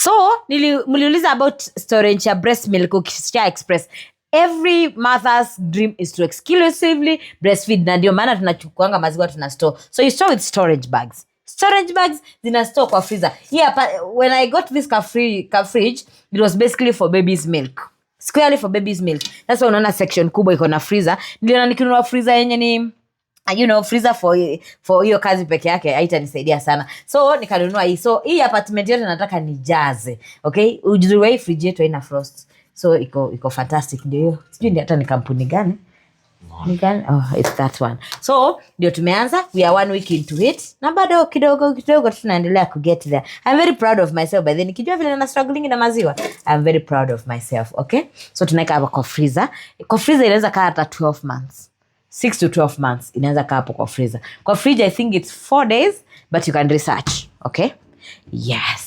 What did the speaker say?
So mliuliza about storage ya breast milk ukisha express. Every mother's dream is to exclusively breastfeed, na ndio maana tunachukuanga maziwa, tuna store. So you store with storage bags. Storage bags zina store kwa freezer. Yeah, but when I got this car fridge, it was basically for baby's milk, squarely for baby's milk. That's why unaona section kubwa iko na freezer. Niliona nikinunua freezer yenye ni freezer for hiyo kazi peke yake haitanisaidia sana, so nikanunua hii. So hii apartment yote nataka nijaze. Okay, uzuri wa hii fridge yetu haina frost, so iko fantastic. Ndio hiyo, sijui ni hata ni kampuni gani, ni gani? Oh, it's that one. So ndio tumeanza, we are one week into it na bado kidogo kidogo tunaendelea kuget there. I'm very proud of myself by then, nikijua vile na struggling na maziwa. I'm very proud of myself. Okay, so tunaweka hapa kwa freezer. Kwa freezer inaweza kaa hata 12 months, 6 to 12 months inaweza kaa hapo kwa freezer. Kwa fridge I think it's 4 days, but you can research. Okay, yes.